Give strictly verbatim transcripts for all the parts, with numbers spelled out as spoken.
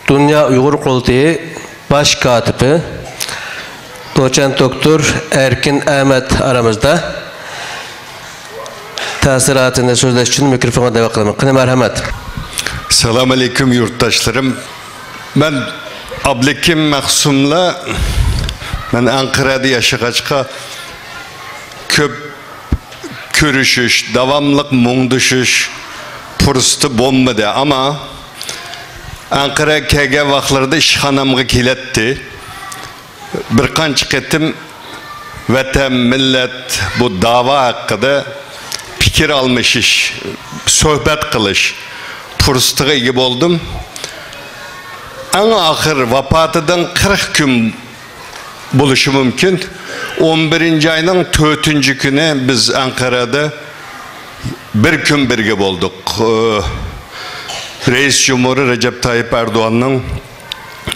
دۇنيا ئۇيغۇر قۇرۇلتىيى باش كاتىپى، دوچېنت دوكتور ئەركىن ئەمەت ئارىمىزدا. تەسىراتىنى سۆزلەش ئۈچۈن مىكروفونغا دەۋەت قىلىمەن. قېنى، مەرھەمەت. سالام ئەلەيكۇم، يۇرتداشلىرىم. مەن ئابلىكىم مەخسۇملا، مەن ئەنقەرەدە ياشىغاچقا، كۆپ كۆرۈشۈش، داۋاملىق مۇڭدىشىش پۇرسىتى بولمىدى. ئەمما ئەنقەرەگە كەلگەن ۋاقىتلىرىدا ئىشخانامغا كېلەتتى. بىر قانچە قېتىم ۋەتەن، مىللەت، بۇ داۋا ھەققىدە پىكىر ئالمىشىش، سۆھبەت قىلىش پۇرسىتىغا ئىگە بولدۇم. ئەڭ ئاخىر ۋاپاتىدىن قىرىق كۈن بولۇشى مۇمكىن. ئون بىرىنچى ئاينىڭ تۆتىنچى كۈنى بىز ئەنقەرەدە بىر كۈن بىرگە بولدۇق. ئى، رەئىس جۇمھۇرى رەجەپ تايىپ ئەردوغاننىڭ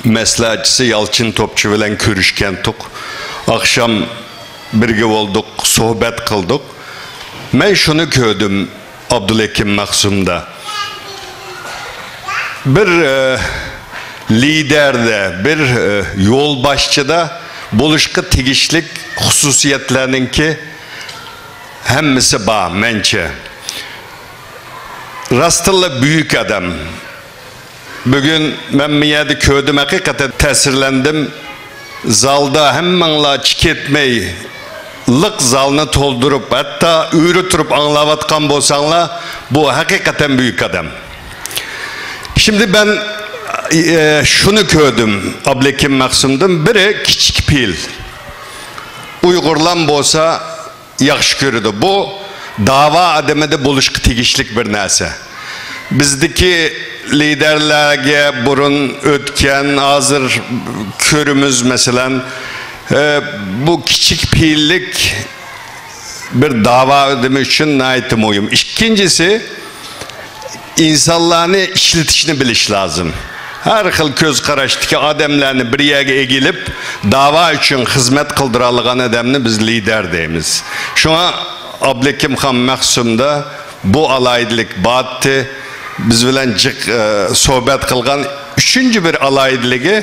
مەسلىھەتچىسى يالچىن توپچى بىلەن كۆرۈشكەنتۇق. ئاخشام بىرگە بولدۇق، سۆھبەت قىلدۇق. مەن شۇنى كۆردۈم ئابدۇلھەكىم مەخسۇمدا. بىر، ئى، لىدەردە، بىر، ئى، يولباشچىدا بولۇشقا تېگىشلىك خۇسۇسىيەتلەرنىڭكى ھەممىسى بار، مەنچە. راستتىنلا بۈيۈك ئادەم. بۈگۈن مەن بۇ يەردە كۆردۈم، ھەقىقەتەن تەسىرلەندىم. زالدا ھەممەڭلار چىقىتمەي، لىق زالنى تولدۇرۇپ، ھەتتا ئۆرە تۇرۇپ ئاڭلاۋاتقان بولساڭلار، بۇ ھەقىقەتەن بۈيۈك ئادەم. شىمدى مەن، ئى، شۇنى كۆردۈم ئابلىكىم مەخسۇمدىن. بىرى كىچىك پېئىل. ئۇيغۇرلام بولسا ياخشى كۆرىدۇ. بۇ داۋا ئادىمىدە بولۇشقا تېگىشلىك بىر نەرسە. بىزدىكى لىدەرلەرگە بۇرۇن ئۆتكەن، ھازىر كۆرىمىز، مەسىلەن، ئى، بۇ كىچىك پېئىللىك بىر داۋا ئادىمى ئۈچۈن ناھايىتى مۇھىم. ئىككىنچىسى، ئىنسانلارنى ئىشلىتىشنى بىلىش لازىم. ھەر خىل كۆز قاراشتىكى ئادەملەرنى بىر يەرگە ئېگىلىپ، داۋا ئۈچۈن خىزمەت قىلدۇرالىغان ئادەمنى بىز لىدەر دەيمىز. شۇڭا ئابلىكىم خان مەخسۇمدا بۇ ئالاھىدىلىك بارتتى. بىز بىلەن جىق، ئە، سۆھبەت قىلغان ئۈچىنچى بىر ئالاھىدىلىكى،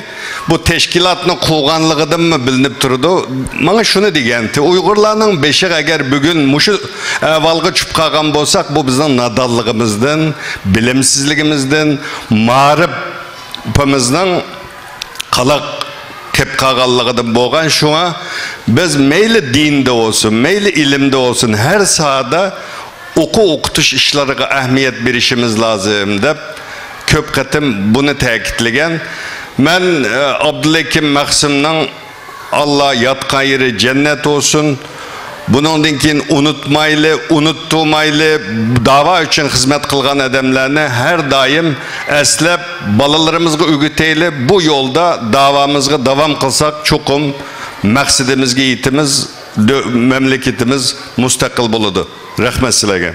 بۇ تەشكىلاتنى قۇرغانلىقىدىنمۇ بىلىنىپ تۇرىدۇ. ماڭا شۇنى دېگەنتى، ئۇيغۇرلارنىڭ بېشىغا ئەگەر بۈگۈن مۇشۇ ئەھۋالغا چۈشۈپ قالغان بولساق، بۇ بىزنىڭ نادانلىقىمىزدىن، بىلىمسىزلىكىمىزدىن، مائارىپىمىزنىڭ قالاق قېلىپ قالغانلىقىدىن بولغان. شۇڭا بىز مەيلى دىندا بولسۇن، مەيلى ئىلىمدە بولسۇن، ھەر ساھەدە ئوقۇ ئوقۇتۇش ئىشلىرىغا ئەھمىيەت بېرىشىمىز لازىم دەپ كۆپ قېتىم بۇنى تەكىتلىگەن. مەن، ئە، ئابدۇلھەكىم مەخسۇمنىڭ، ئاللا ياتقان يېرى جەننەت بولسۇن. بۇنىڭدىن كېيىن ئۇنتۇمايلى، ئۇنتۇمايلى، داۋا ئۈچۈن خىزمەت قىلغان ئادەملەرنى ھەر دائىم ئەسلەپ، بالىلىرىمىزغا ئۆگىتەيلى. بۇ يولدا داۋامىزغا داۋام قىلساق، چوقۇم مەقسىتىمىزگە يېتىمىز، دۆ-، مەملىكىتىمىز مۇستەقىل بولىدۇ. رەھمەت سىلەرگە.